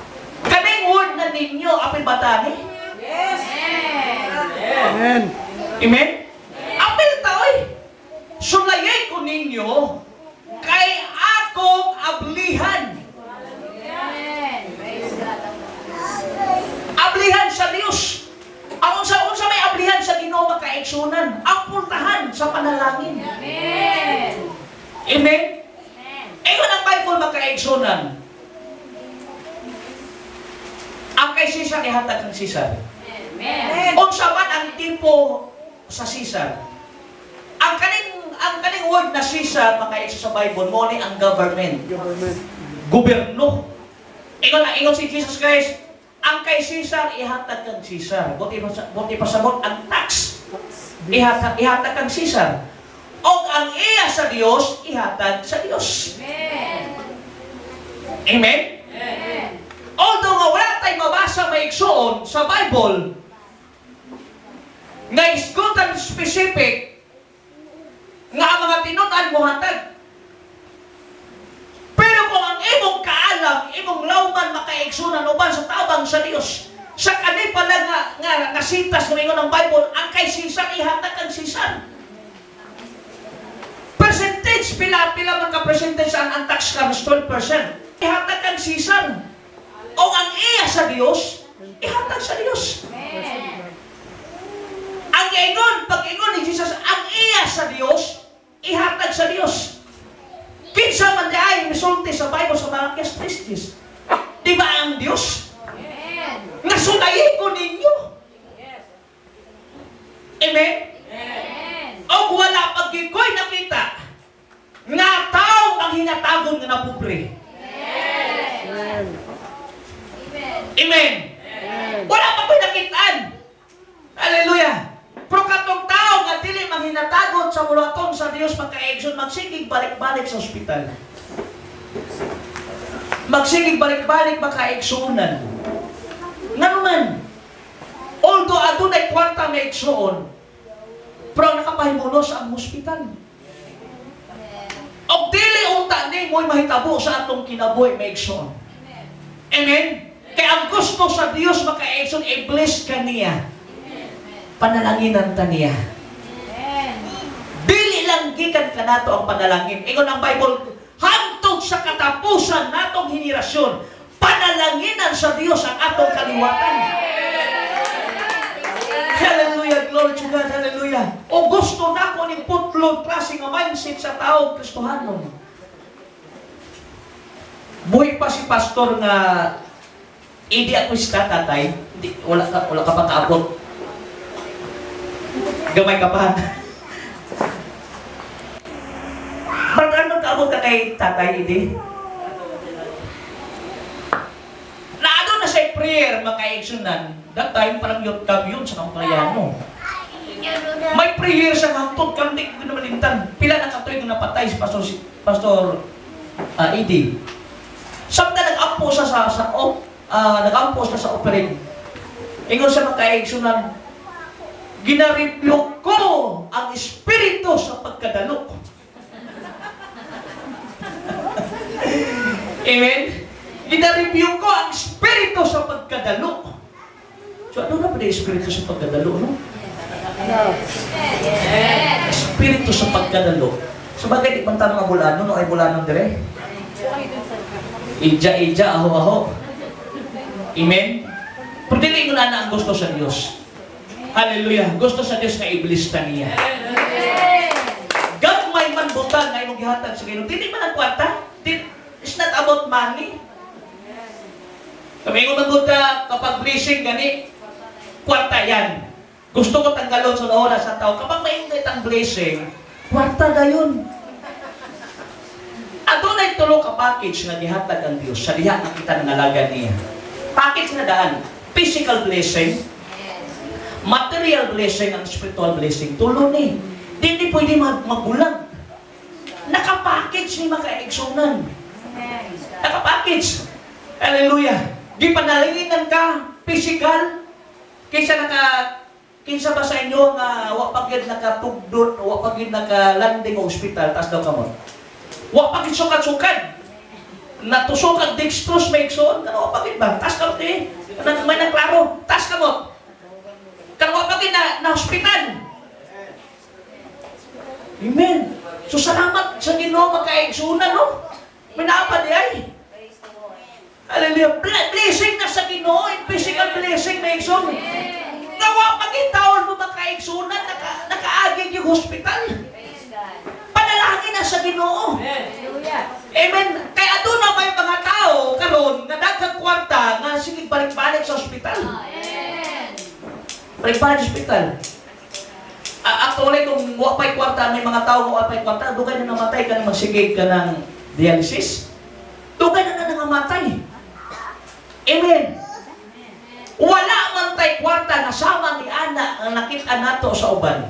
Kaning word na "ninyo", apil ba ni? Amen. Amen. Amen? Apil ta oy. "Sulayi ko ninyo kay akong ablihan." Amen. Praise God. Ablihan sa Dios. Ang unsa may ablihan sa Ginoo, makaigsunan? Ang pultahan sa panalangin. Amen. Amen? Amen. Ingon ang Bible, makaigsunan, ang kay Caesar, ihatag kang Caesar. Amen. Unsa man ang tipo sa Caesar. Ang kaning word na Caesar, mga sa Bible, mo ni ang government. Government. Gobyerno. Ingon na ingon si Jesus Christ, ang kay Caesar, ihatag kang Caesar. Buti pasabot ang tax. Ihatag ihatag kang Caesar. O ang iya sa Dios, ihatag sa Dios. Amen. Amen? Amen. Although nga wala tayong mabasa, maigsoon, sa Bible nga isgutan specific nga ang mga tinunan mo hatag. Pero kung ang imong kaalam, imong lawman, makaigsunan, uban sa tabang sa Dios, sa kani pala nga sitas ng ingon ng Bible, ang kay Caesar, ihatag kang Caesar. Percentage, pila pila man ka percentage ang tax ka, 12%. Ihatag kang Caesar. O ang iya sa Dios, ihatag sa Dios. Amen. Ang ingon, pag-ingon ni Jesus, ang iya sa Dios, ihatag sa Dios. Kinsa man di ay misulti sa Bible sa Malakias 3. Di ba ang Dios? Amen. Nga "Sulayi ko ninyo." Amen? Amen. O wala pagkikoy nakita nga tao ang hinatagon nga napobre. Amen. Amen. Amen. Amen. Wala pa ko'y nakitaan. Hallelujah. Pero katong tao nga dili manghinatagon sa buluhaton sa Dios, makaigsoon, magsigig balik-balik sa ospital. Magsigig balik-balik, makaigsuonan. Ngano man? Although adunay kwarta, maigsoon, pero ang nakapahimulos ang hospital. Og dili unta ni mo'y mahitabo sa atong kinabuhi, maigsoon. Amen? Kaya ang gusto sa Dios, makaigsoon, i-bless ka niya. Panalanginan ta niya. Amen. Dili lang gikan kanato ang panalangin. Ingon ang Bible, hangtod sa katapusan natong henerasyon, Panalanginan sa Dios ang atong kaliwatan. Hallelujah, glory to God, hallelujah. O gusto na ko ni putlon klase nga mindset sa tao Kristohanon. Buhi pa si pastor nga hindi ako ista tatay, hindi, wala ka pa kaabot. Gamay ka pa. Ba't anong kaabot ka kay tatay, hindi? Naano na sa prayer, makaigsunan, that time parang youth camp yun sa Kamplayano. May prayer sa hangtod, kandi ko namalintan. Pila na katoy kung napatay si Pastor Eddie. Samtang nag-ampo siya nag-ampo siya sa offering. Ingon siya makaigsunan, ginareview ko ang espiritu sa pagkadalok. Amen? Ginareview ko ang espiritu sa pagkadalok. So ano na ba yung espiritu sa pagkadalo, no? Espiritu sa pagkadalo. So bagay, di bang tanong ang bulano, no? Ay bulano dire? Ija, ija, aho, aho. Amen? Pero dili ko na ang gusto sa Diyos. Hallelujah. Gusto sa Diyos na iblis ta niya. Gagmay man butang nga imong gihatag sa Ginoo. Dili man ang kwarta. It's not about money. Kami ko magpunta kapag blessing gani, kwarta yan. Gusto ko tanggalon sa oras sa tao. Kapag maingit ang blessing, kwarta dayon. Adunay tulo ka package nga gihatag ang Dios sa diha nga kita nangalaga niya. Package na daan, physical blessing, material blessing, ang spiritual blessing. Tulo ni. Dili pwede magulag. Naka-package ni makaigsunan. Naka-package. Hallelujah. Gipanalinginan ka physical kaysa kinsa ba sa inyo nga wa pa gyud nakatugdon, wa pa gyud naka-landing og ospital, taas daw kamot. Wa pa gyud sukat-sukad. Natusok ang dextrose may igsoon, kana wa pa gyud ba? Taas kamot eh. May nagklaro, taas kamot. Kana wa pa gyud na ospital. Amen. So salamat sa Ginoo makaigsunan, no? May naa pa di ay. Hallelujah. Blessing na sa Ginoo, physical blessing may igsoon. Nawa pagitaon mo makaigsunan, nakaagig yung hospital. Panalangin na sa Ginoo. Amen. Kaya doon na may mga tao karon nga daghang kwarta nga sige balik-balik sa ospital. Balik-balik sa ospital. Actually, kung wa pa'y kwarta, may mga tao wa pa'y kwarta, dugay na namatay ka na magsigig ka ng dialysis. Dugay na nangamatay. Amen. Wala man tay kwarta nga sama ni Ana ang nakita nato sa uban.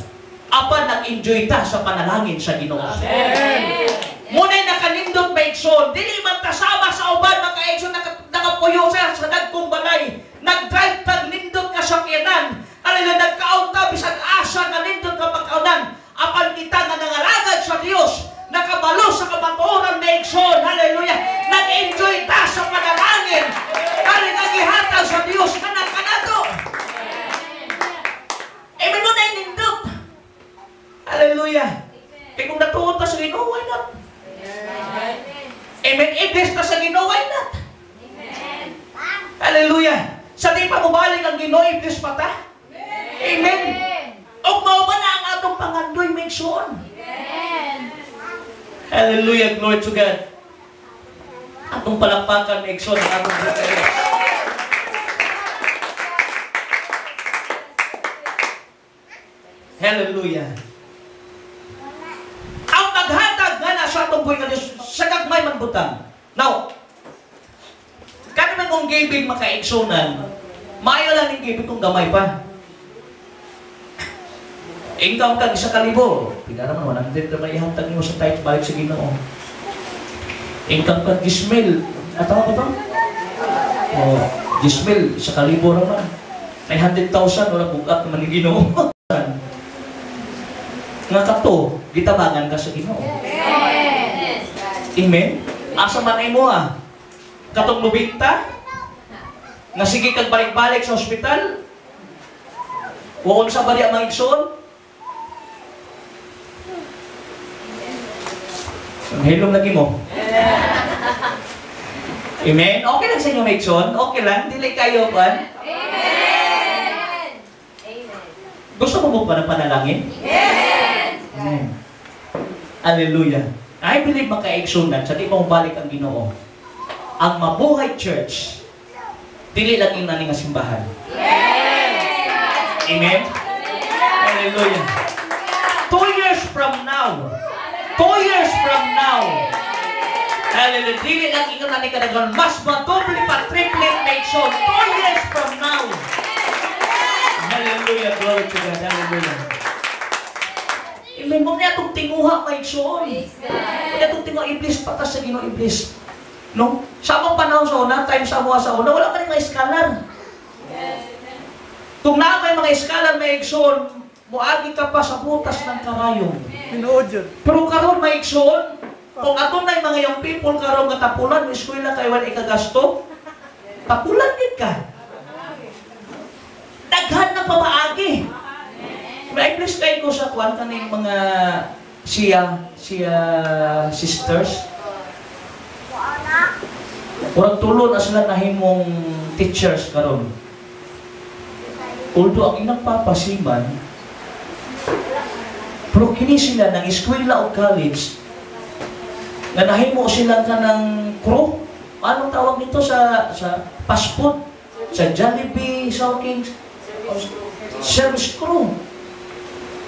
Apan nag-enjoy ta sa panalangin sa Ginoo. Amen. Muna'y nakanindot maigsoon, dili man ta sama sa uban makaigsoon, nakapuyo sa dagkong balay, nag-drive tag nindot ka sa sakyanan. Alila nagkaon ta bisan asa nga nindot ka pagkaonan. Apan kita nga nangalagad sa Dios, nakabalo sa kamatuoran maigsoon. Hallelujah. Nag-enjoy ta sa panalangin. Kani nagihatag sa Dios kanang kanato. Amen mo na nindot. Hallelujah. Kaya kung natuon ta sa Ginoo, why not? Amen. I-bless ta sa Ginoo, why not? Hallelujah. Sa di pa mubalik ang Ginoo, i-bless pa ta. Amen. Og mao ba na ang atong pangandoy maigsoon? Hallelujah, glory to God. Atong palakpakan maigsoon ang atong Diyos. Hallelujah. Ang paghatag nga na sa atong buhay nga Diyos sa gagmay man butang. Now, kani man kung giving makaigsunan, maayo lang ning giving kung gamay pa. Income kag 1,000, pila naman 100 na may ihatag nimo sa tithe balik sa Ginoo. Income kag 10,000, atawa ba to? Oh, 10,000, 1,000 ra man. 900,000 wala bugat naman ni Ginoo. Nga kato, gitabangan ka sa Ginoo. Amen. Asa man ay mo ah? Katong lubinta? Nga sige kag balik-balik sa ospital? Huwag sa bali ang mga igsoon? Ang hilom lagi mo. Amen? Okay lang sa inyo, Mixon? Okay lang? Dili kayo, kan? Amen. Amen. Gusto mo ba ng panalangin? Yes. Amen. Hallelujah. I believe makaigsunan sa di pa mobalik ang Ginoo. Ang Mabuhay Church, dili lang inani nga simbahan. Yes. Amen? Hallelujah. 2 years from now, 2 years from now, hallelujah, dili lang ingon ani kadaghan, mas madoble pa, triple nation, 2 years from now. Hallelujah, glory to God, hallelujah. Amen. Mo niya itong tinguha, maigsoon. Praise God. Kaya itong tinguha, iblis, patas sa Ginoo, iblis. No? Sa among panahon sa una, time sa amuha sa una, wala pa rin mga scholar. Kung naa may mga scholar, may igsoon, muagi ka pa sa butas ng karayom. Tinuod yun. Pero karon may igsoon, kung adunay mga young people karon nga tapulan, mo eskwela kay wala ikagasto, tapulan gid ka. Daghan na pamaagi. May please kay ko sa kwan kaning mga siya siya sisters. Murag tulo na sila nahimong teachers karon. Although ang ilang papa seaman, pero kini sila ng eskwela o college, nga nahimo sila kanang crew. Anong tawag nito sa fast food? Sa Jollibee, sa Kings, service crew.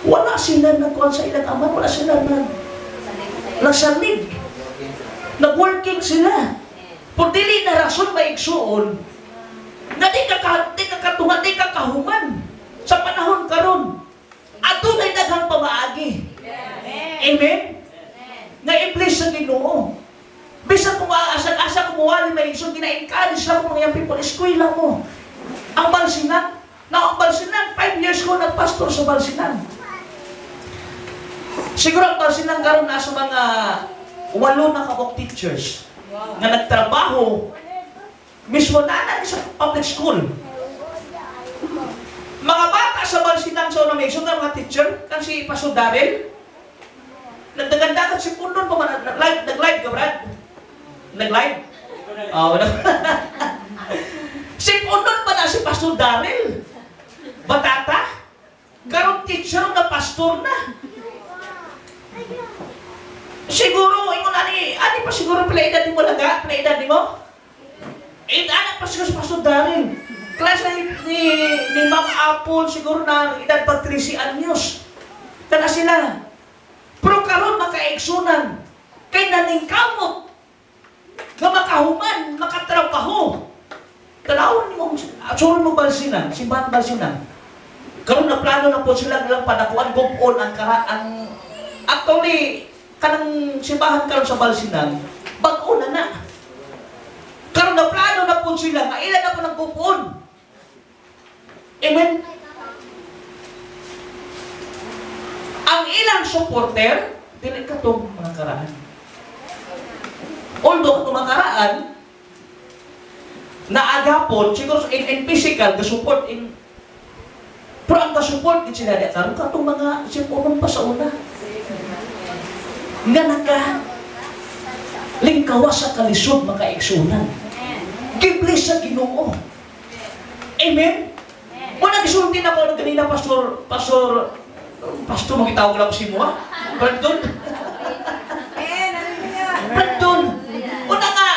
Wala sila nagkuhan sa ilang ama, wala sila nagsalig. Nag-working sila. Kung dili na rason maigsuon, nga di ka katunga, di ka kahuman sa panahon karon. Adunay daghang pamaagi. Amen? Nga i-bless sa Ginoo. Bisan kung asa-asa kumuwali may igsoon, gina-encourage lang ko mga young people, eskwela mo. Ang Balsinan, na ang Balsinan, 5 years ko nagpastor sa Balsinan. Siguro ang Balsinan karon nasa mga walo na kabok teachers nga nagtrabaho mismo na sa public school. Mga bata sa Balsinan sa unang nga mga teacher, kan si Pastor Darrell, nagdagandagan si Pundon pa man, nag-live, nag-live ka, Brad? Nag-live? Oo. Oh, si Pundon pa na si Pastor Darrell. Batata? Karon teacher na pastor na. Siguro, ingon ani, ani pa siguro pila edad nimo laga, pila edad nimo? Eh, anak pa siguro si Pastor Darrell. Klase ni Ma'am Apple siguro na edad pag 13 anyos. Kana sila. Pero karon makaigsunan kay naningkamot nga makahuman, makatrabaho. Tanawon nimo, sorry mo Balsinan, simbahan Balsinan. Karon na plano na po sila nilang padakuan gupon ang kara ang actually kanang simbahan karon sa Balsinan, bag-o na na. Karon na plano na po sila nga ilan na po ng gupon. Amen. Ang ilang supporter, dili katong mga karaan. Although katong mga karaan, naagapon, siguro in physical, the support in pero ang ka-support din sila di karon katong mga sipunon pa sa una. Nga naka lingkawa sa kalisod makaigsunan. Giblis sa Ginoo. Amen. Wala gisulti na ko ganina, pastor, pastor, pastor, magitawag lang si mo, ha? Brandon. Brandon. Una nga,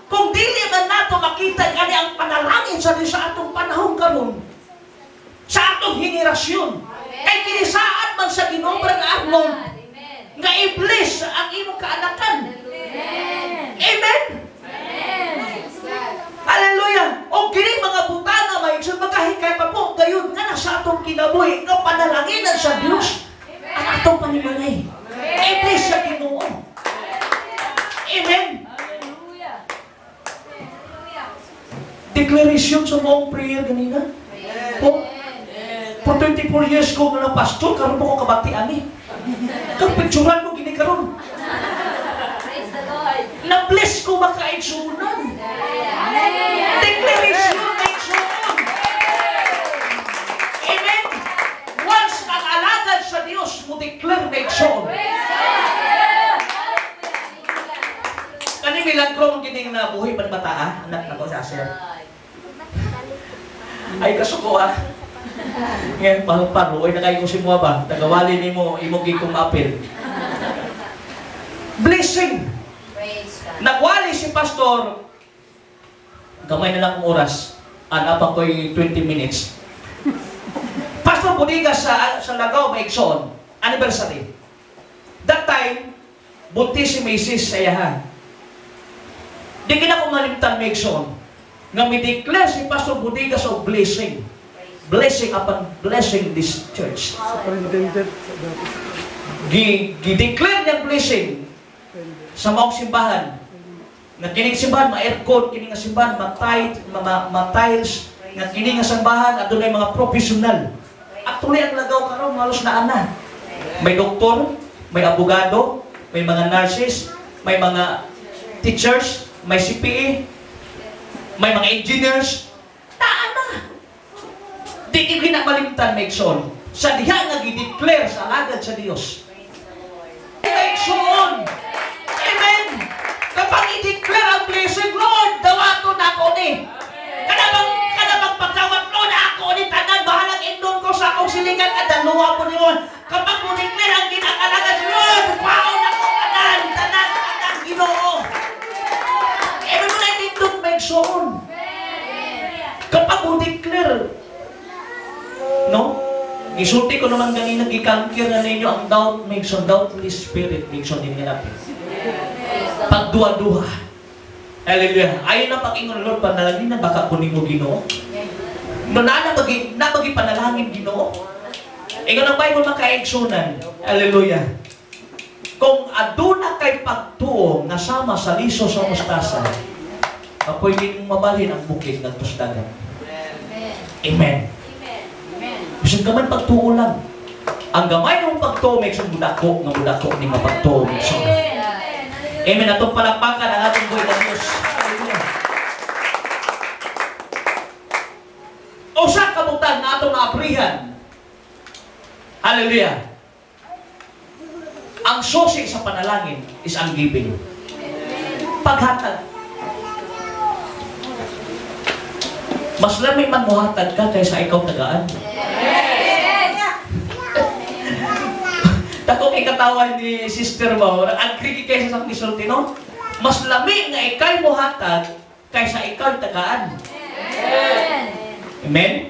kung dili man nato makita gani ang panalangin sa Dios sa atong panahon karon, sa atong henerasyon, kay kinisaad man sa Ginoo, Brad Arnold, nga i-bless ang imong kaanakan. Amen. Hallelujah! O kini mga butana may igsoon makahikay pa po gayon nga nasa atong kinabuhi nga panalanginan sa Dios ang atong panimalay. I-bless sa Ginoo. Amen. Declaration sa maong prayer ganina. Po, for 24 years ko nga pastor, karon po ko kabati ani. Kag picturean mo gini karon. Praise the Lord. Na-bless ko makaigsunan. Declaration maigsuon. Amen. Once ang alagad sa Dios mo declare maigsuon. Kani milagro ang gining na nga buhi pa ni bata, anak nako si Asher. Ay kasuko ah. Ngayon paruoy na kayo si mo ba? Tagawali nimo imong gikong apil. Blessing. Praise God. Nagwali si pastor. Gamay na lang akong oras. Ana pa ko'y 20 minutes. Pastor Bodiga sa Lagaw, may igsoon, anniversary. That time, buntis si Mrs. sa iyaha. Di gina ko malimtan, may igsoon, nga mi-declare si Pastor Bodigas of blessing. Blessing upon blessing this church. Superintendent sa dati. Gi-declare niyang blessing sa maong simbahan. Nga kining simbahan, ma-aircon, kining nga simbahan, ma-tiles, nga kini nga simbahan, adunay mga professional. Actually, ang Lagaw karon halos naa na. May doktor, may abogado, may mga nurses, may mga teachers, may CPA, may mga engineers. Naa na. Di gyud na malimtan, may igsoon. Sa diha nga gi-declare sa alagad sa Dios. May igsoon. Amen. Kapag i-declare ang blessing, "Lord, dawaton ako ni. Kana bang pagdawat, Lord, ako ni tanan, bahalang indon ko sa akong silingan at daluwa po nimo." Kapag mo declare ang ginakalagan, "Lord, paon ako tanan, tanan, tanan, Ginoo." Amen mo na indot, may igsoon. Kapag mo declare, no? Gisulti ko naman kanina, gi-conquer na ninyo ang doubt, may igsoon, doubtless spirit, may igsoon, din nga natin. Pagduha-duha. Hallelujah. Ayaw na pag-ingon, "Lord, panalangin na baka kunin mo, Ginoo. No, na bagi, na bagi panalangin, Ginoo." Ingon ang Bible, mga kaigsunan. Hallelujah. Kung aduna kay pagtuo nga sama sa liso sa mustasa, pwede mong mabalhin ang bukid ngadto sa dagat. Amen. Bisan gamay pagtuo lang. Ang gamay ng pagtuo, may isang budako, nga budako ni mapagtuo. May isang. Amen. Atong palakpakan ang atong buhay ng Diyos. Hallelujah. Usa ka butang na atong naaprihan. Hallelujah. Ang susi sa panalangin is ang giving. Paghatag. Mas lami man mohatag ka kaysa ikaw tagaan. Dako kay katawan ni Sister Mau, agree kaysa sa gisulti, no? Mas lami nga ikay mohatag kaysa ikaw tagaan. Amen. Amen.